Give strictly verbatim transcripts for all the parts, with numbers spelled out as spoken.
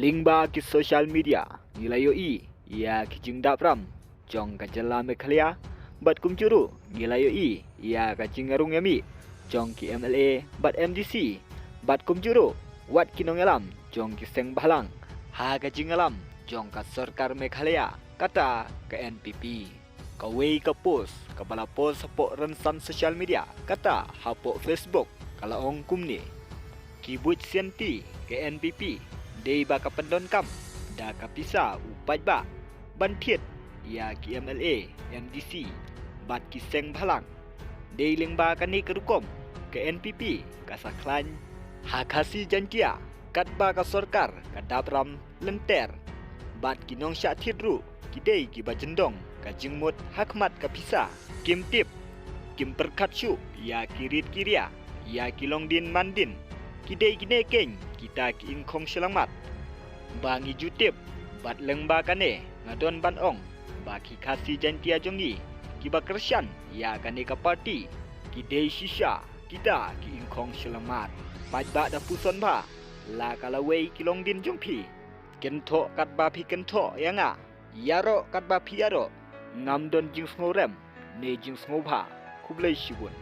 Lyngba ki social media ngi la ïohi ïa ki jingdap ram jong ka jylla Meghalaya, bad kumjuh ruh ngi la ïohi ïa ka jingarung ïamih jong ki M L A bad M D C, bad kumjuh ruh wat ki nongïalam jong ki seng bhalang ha ka jingïalam jong ka sorkar Meghalaya, kata ka N P P. Kawei ka post kaba la post hapoh rynsan social media, kata hapoh Facebook, ka la ong kumne: Ki buit sianti ka N P P dei ba ka pyndonkam da ka pisa u paidbah ban thied ïa ki M L A, M D C bad ki seng bhalang. Dei lyngba kane ka rukom ka N P P ka sa khlaiñ ha Khasi Jaintia, katba ka sorkar ka dap ram lynter, bad ki nongshah thied ruh ki dei kiba jyndong ka jingmut ha khmat ka pisa. Kim tip, kim pyrkhat shuh ïa ki rit ki ria, ïa ki longdin mandin. Ki dei kine keiñ kita ki ingkhong shyllangmat. Ba ngi ju tip, bad lyngba kane nga don ban ong ba ki Khasi Jaintia jong ngi kiba kyrshan ïa kane ka party, ki dei shisha kita ki ingkhong shyllangmat. Paidbah da puson bha, la ka lawei ki longdin jong phi. Kynthoh katba phi kynthoh ïa nga, ïaroh katba phi ïaroh. Ngam don jingsngew rem ne jingsngew bha. Khublei shibun.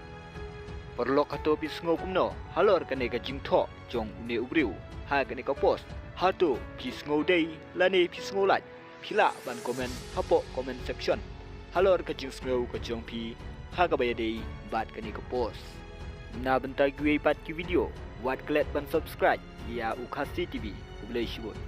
Paralok, hato phi sngew kumno halor kane ka jingthoh jong une u briew ha kane ka post? Hato phi sngew dei lane phi sngew lait? Phi lah ban comment hapoh comment section halor ka jingsngew ka jong phi ha kaba ïadei bad kane ka post. Na bynta kiwei pat ki video, wat klet ban subscribe ïa u Khasi T V. Khublei shibun.